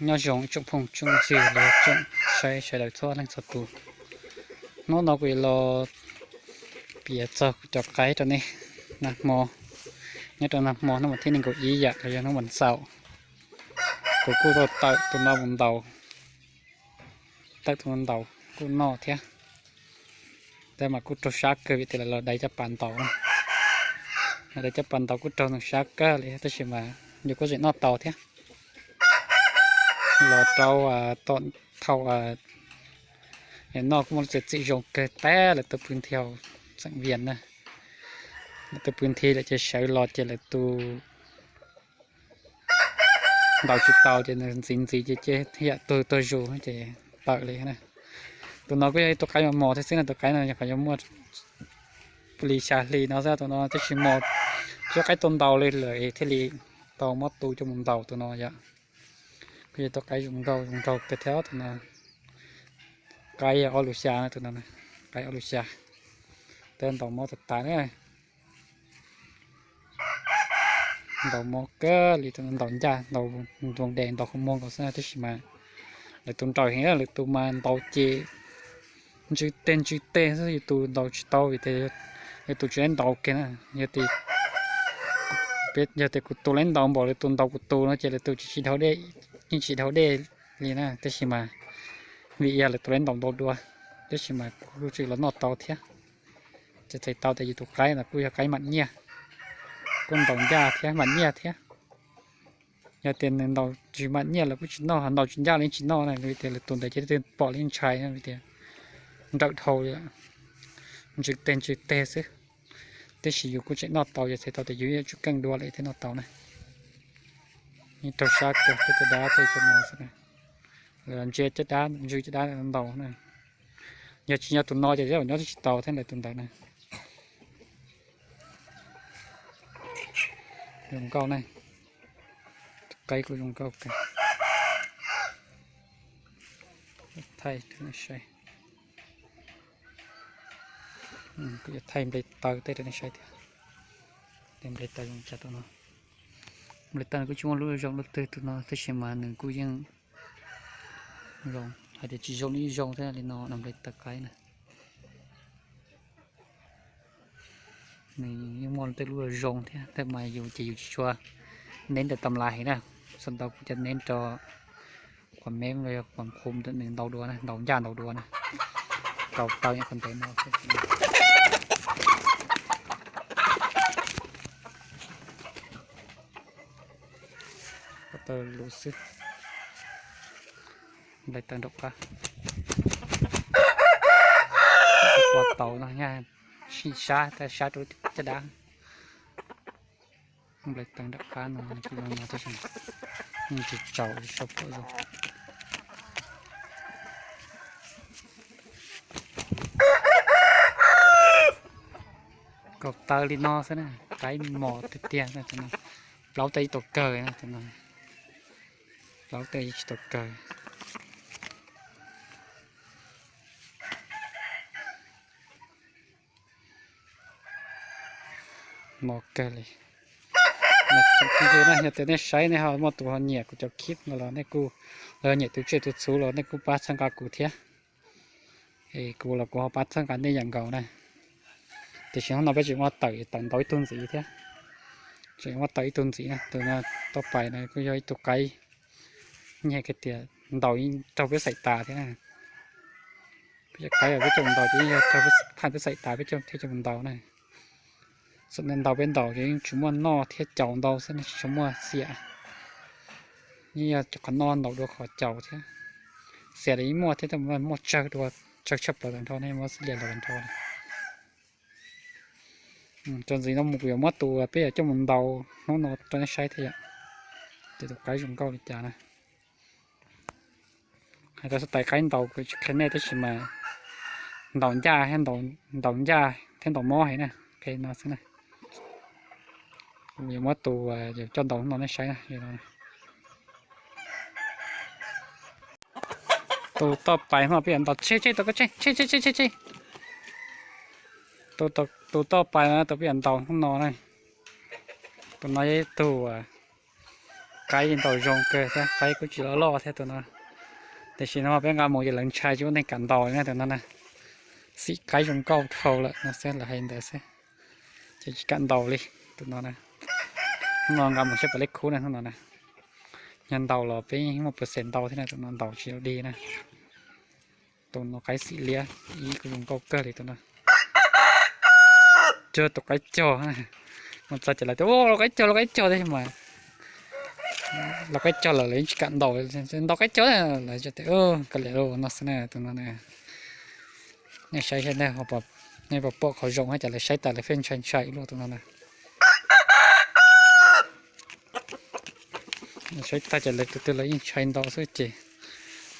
Nyob zoo tsoom phooj tsoom ywg los tsoom saib sawv daws txhua leej txhua tus. Hnub no kuv yuav los piav txog kuv cov qaib rau nej. Nag hmo, nyob rau nag hmo hnub vas thib nees nkaum ib yam los yog hnub vas xaum, kuv kuj tau tawm tus no mus ntaus, tawm tus no ntaus kuj noj thiab. Tab mas kuj raug sab kawg vim tias lawv los dai caj pas ntaus na. Lawv dai caj pas ntaus kuj raug sab kawg li tab sis mas yus kuj tseem noj tau thiab. Los rau tom thaum noj kuj muaj lub txiaj txim zoo kawg tab lawv tus pw nthi hauv xeem Vias na. Lawv tus pw nthi lawm ces sawv los ces lawv tus ntaus tsis tau ces nws ntxiv ntxiv ces ces yam tuag tuag zus ces tawm li na. Tus no kuj yog ib tug qaib mos mos thiab xwb na, tus qaib no qhov yuav muaj li xya hli no xwb tus no tab sis mos, tsis yog qaib tau ntaus li lawm thiaj li tau muab tu coj mus ntaus tus no yom. Kuj yog tus qaib zoo nkauj zoo nraug kawg thiab tus no. Qaib ob lus xya tus no, qaib ob lus xya, tab ntaus mob tas tas na. Ntaus mob kawg li, ntaus ncaj, ntaus ntoos des, ntaus qhov muag nkaus xwb tab sis mas lawv tus nrawm heev, lawv tus mas ntaus ces ntsws teg ntsws teg xwb, yus tus ntaus tsis tau vim tias yus tus tsis laib ntaus kiag na. Yog tias, yog tias kuv tus laib ntaus npaum lawv tus ntaus kuv tus no ces lawv tus tsis tsis dhau dej, yeej tsis dhau dej li na tab sis mas vim yog lawv tus laib ntaus ntau dua, tab sis mas kuj tseem los noj tau thiab. Ces txhais tau tias yus tus qaib no kuj yog qaib mam nyiaj, kuj ntaus ncaj thiab mam nyiaj thiab. Yog tias nws ntaus tsis mam nyiaj los kuj tsis noj, ntaus tsis ncaj los yeej tsis noj na, vim tias lawv tus ntawd ces leej twg pom los yeej ntshai na, vim tias nrawm dhau li, ntsws teg ntsws teg xwb. Tab sis yus kuj tseem noj tau, yog txhais tau tias yus yuav tsum keej dua lawm thiaj noj tau na. Yeej raug sab kawg, tej caj dab tej cov no xwb na, lawv ntsia caj dab, ntsws caj dab ntaus na. Yog tsis yog tus no ces nyob twb tsis tau thiab ntawm tus ntawd na. Zoo nkauj na, tus qaib kuj zoo nkauj kawg. Thaij rau nej saib, kuv yuav thaij nplej taw tej rau nej saib thiab. Nplej taw zoo cas tus no, nplej taw kuj tsis muaj lub zoo lub twg tus no tab sis mas nws kuj yeej zoo, hais tias tsis zoo li zoo thiab li no, nplej taw qaib na. Nws yeej muaj tej lub zoo thiab tab mas yus ces yus tsis tshua neb ntawm tam las heev na, xam ntau kuv cov neb rau quas meb los yog quas qhum ntawm nws ntaus dua na, ntaus ncaj ntaus dua na, kaus taw nyob qhov ntawd no. Taw lus xwb, nplej taw nraum qab, ua tau no, sib sab, sab rau caj dab. Nplej taw nram qab no, tab sis tsis tsaus, tsis sau pom zoo. Kaus taw li no xwb na, qaib mos tiag tiag. Plaub tej ib tau kawg, plaub tej tsis tau kawg. Mos kawg li. Yog tias nej saib nej ho muaj tus ho nyiam kuv cov clip no los nej kuj, los nyiam tus tsiaj tus txhu los nej kuj pab txhawb nqa kuv thiab. Es kuv los kuv ho pab txhawb nqa nej yam nkaus na. Tiam sis hnub no peb tseem muab tawm, tawm ntau ib tug ntxiv thiab. Tseem muab tawm ib tug ntxiv na, tus no toj pais no kuj yog ib tug qaib, nyiag kiag tias ntaus yeej raug peb xaim tas thiab na. Peb cov qaib peb coj mus ntaus ces yeej yog raug peb, phaj peb xaim tas peb coj thiaj coj mus ntaus na. Xam ntawv ntaus peb ntaus ces yeej tsuas muaj noj thiab caus ntau xwb, tsis tshua muaj xiam. Yeej yog cov qhov noj ntaus dua qhov caus thiab. Xiam los yeej muaj thiab, muaj tsawg dua, tsawg tshaj plaws tag nrho ne, muab xwb liam los tag nrho. Txuas ntxiv no mus kuv yuav muab tus peb yuav coj mus ntaus hnub no rau nej saib thiab yom. Ces tus qaib zoo nkauj li cas na. Hais tau xav tais qaib ntaus kuv tsis qhia nej tab sis mas ntaus ncaj thiab, ntaus ncaj thiab ntaus mob heev na. Ok no xwb na. Kuv yuav muab tus yuav coj ntaus hnub no nej saib na. Tus toj pais hnub no peb yuav ntaus, tseg tseg tus koj tseg, tseg tseg tseg tseg tseg. Tus toj pais no tus peb yuav ntaus hnub no na. Tus no yog ib tug Qaib ntaus zoo kawg thiab, qaib kuj tsis loj loj thiab tus no. Tiam sis no peb nqa mus ces lawv ntshai tsis muaj neeg kam ntaus li na tus no na. Xim qaib zoo nkauj dhau lawm no xwb, lawv hais ntawd xwb, ces tsis kam ntaus li tus no na. Hnub no nqa mus saib puas li khub na hnub no na. Yog ntaus los peb muaj percent ntau thiab na, tus no ntaus tsis dig na. Tus no qaib xim liab ib kuj zoo nkauj kawg li tus no. Cuag tus qaib cog, mus txog ces lawv tias ua lau qaib cog lau qaib cog thiab mas lau qaib cog lawm lawv yeej tsis kam ntaus, ntaus qaib cog lawv tias kawg liam no xwb na tus no. Nej saib saib nej puas pom qhov zoo, cas lawv saib tas lawv pheej ntshai ntshai ib luaj tus no na. Saib tag ces lawv tus twg lawv yeej ntshai ntau xwb ces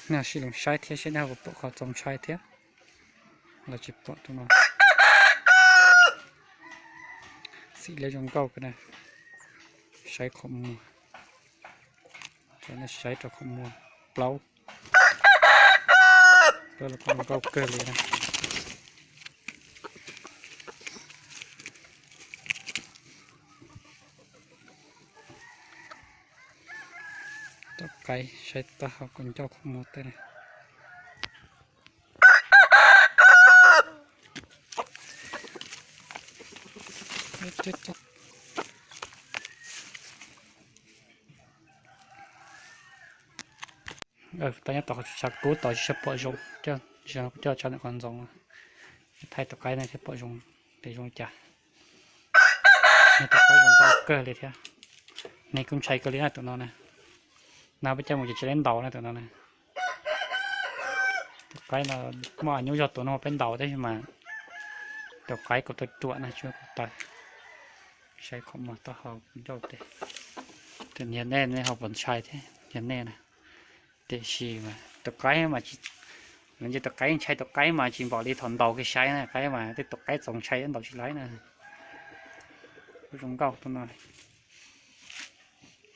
nej sim los saib thiab saib nej ho puas pom qhov txaus ntshai thiab. Los tsis pom tus no. Xim liab zoo nkauj kawg na. Saib qhov muag, saib rau qhov muag plaub, plaub los zoo nkauj kawg li na. Tus qaib saib taub hau kaus ncauj qhov muag tej na. Tau nyob tau qhov tsav kub tau tsis tshua pom zoo, coj tsav ntawm qhov ntxoov, thaij tus qaib no thiaj pom zoo, tes zoo li cas. Nws tus qaib zoo nkauj kawg li thiab. Neeg kuj ntshai kawg li na tus no na. No peb coj mus ces tsis lab ntaus na tus no na. Tus qaib no muaj nyuj zog tus no peb ntaus tab sis mas tus qaib kaus taw ruam na tsis muaj kaus taw. Saib qhov muag taub hau ncauj tes. Tus yog nej nej ho puas ntshai thiab yog nej na. Tiam sis tus qaib mas, nce tus qaib ntshai tus qaib mas tsis npaum li thaum ntaus kiag saib na, qaib mas tej tus qaib txaus ntshai ntaus tsis laib na. Kuj zoo nkauj tus no.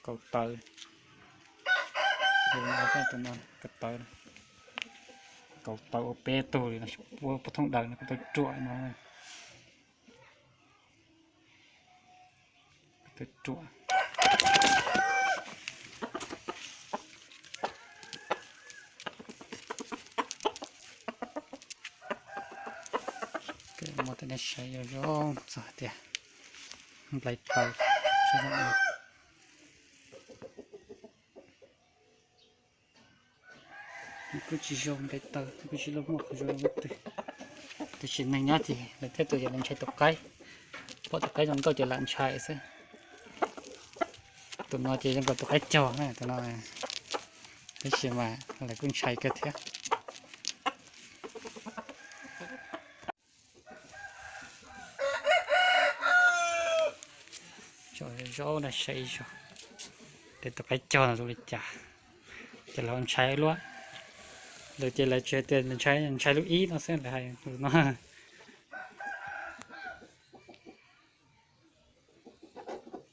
Kaus taw, tus no, kaus taw, kaus taw ua peb tug li no, puag thooj daws no kaus taw ruam no. Kaus taw ruam. Muab tej nej saib zoo zoo txog tias nplai taw. Kuj tsis zoo nplai taw, kuj tsis lub muaj qhov zoo li twg. Tiam sis neeg nyob ces lawv thiaj tus yog lawv ntshai tus qaib, pom tus qaib zoo nkauj ces lam ntshai xwb. Tus no ces zoo nkaus tus qaib cog na tus no, tab sis mas lawv kuj ntshai kawg thiab. Tso zaub na saib zog, tes tus qaib cog no zoo li cas, ces lawv ntshai luaj. Lawv ces lawv tsis hais tias ntshai, ntshai lub ib no xwb lawv hais no.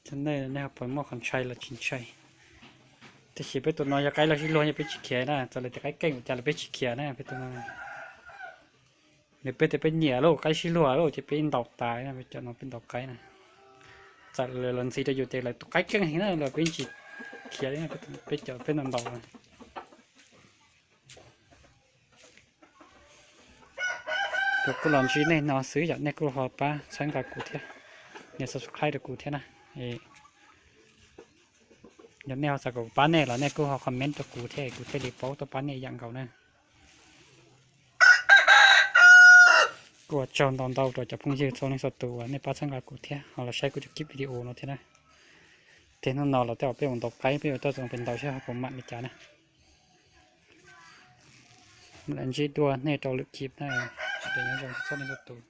Cov nej, nej ho puas muaj qhov ntshai los tsis ntshai? Tiam sis peb tus no yog qaib loj sib luag, yog peb tsis khiav na, txawm lawv tias qaib keej ua cas los peb tsis khiav na peb tus no. Nws peb tias peb nyiam lauj, qaib sib luag lauj ces peb ntaus tas na, peb cov no peb ntaus qaib na. Txawm lawv los ntxhi rau yus ces lawv tus qaib keej heev na los peb tsis khiav li, peb cov peb ntaus ntaus. Kuv kuj los ntsib nej no xwb yom, nej kuj ho pab txhawb nqa kuv thiab, nias subscribe rau kuv thiab na. Yog nej ho xav kom kuv pab nej los nej kuj ho comment rau kuv thiab kuv thiaj li paub tuaj pab nej yam nkaus na. Kuj ua tsaug ntau ntau rau cov phooj ywg txhua leej txhua tus uas nej pab txhawb nqa kuv thiab ho los saib kuv cov clip video no thiab na. Ces hnub no los tej zaum peb mus ntaus qaib, peb yuav tuaj zoo pes ntaus seb ho puas mam li cas na. Mam li ntsib dua nej rau lwm clip na. Sawv daws nyob zoo txhua leej txhua tus.